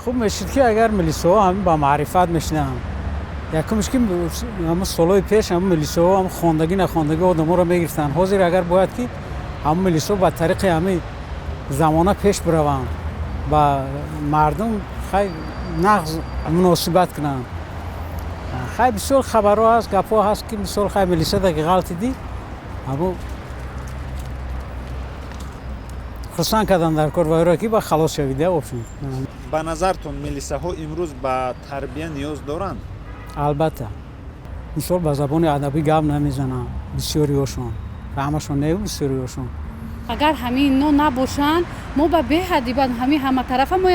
Хуб мешид, ки агар милисаҳо ҳамин ба маърифат мешинанд. Якумш, ки ҳамн солҳои пеш ҳамн милисаҳо ҳам хондагӣ нахондагӣ одаморо мегирифтанд. Ҳозир агар бояд, ки ҳамн милисаҳо ба тариқи ҳамин замона пеш бираванд, ба мардум хай нағз муносибат кунанд. Хай, бисёр хабарҳо ҳаст, гапҳо ҳаст, ки мисол, хай, милисада ки ғалтидӣ, ҳамун хурсанд кардан дар кор вайро, ки ба халос шавида общем. Ба назартон, милисаҳо имрӯз ба тарбия ниёз доранд? Албатта. Мисол, ба забони адабӣ гап намезананд бисёриҳошон, ҳамашон не, бисёриҳошон. Агар ҳамино набошанд, мо ба беҳадди ба ҳамин ҳаматарафа мо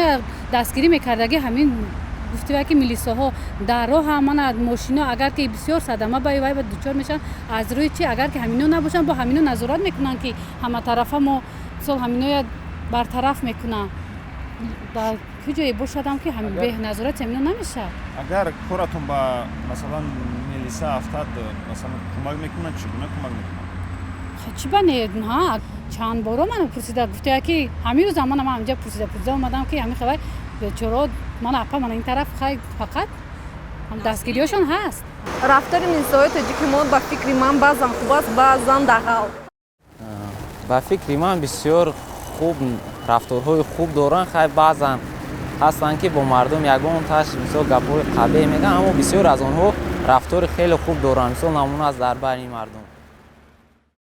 дастгирӣ мекардаги. Ҳамин гуфтива, ки милисаҳо дар роҳа мана мошино, агар ки бисёр садама ба вай ба дучор мешаванд, аз рӯи чи? Агар ки ҳамино набошанд, бо ҳамино назорат мекунанд, ки ҳаматарафа мо мисол ҳаминоя бартараф мекунанд. Ба куҷое бошадам, ки бе назорати ҳамино намешавад. Агар коратон ба, масалан, милиса афтад, масалан, кӯмак мекунад? Чӣ гуна кӯмак мекунад? Чӣ ба не, ҳа, чанд боро мана пурсида гуфтая, ки ҳамин рӯза мана ман ҳаминҷа пурсида пурсида омадам, ки ҳамин хабар бечоро мана апа, мана ин тараф, хай, фақат дастгириҳошон ҳаст. Рафтори милисаҳои тоҷики мо, ба фикри ман, баъзан хуб аст, баъзан дағал. Ба фикри ман, бисёр хуб, рафторҳои хуб доранд. Хай, баъзан ҳастанд, ки бо мардум ягон таш, мисол, гапҳои қабеҳ мегӯянд, аммо бисёр аз онҳо рафтори хеле хуб доранд. Мисол, намуна аст дар байни мардум.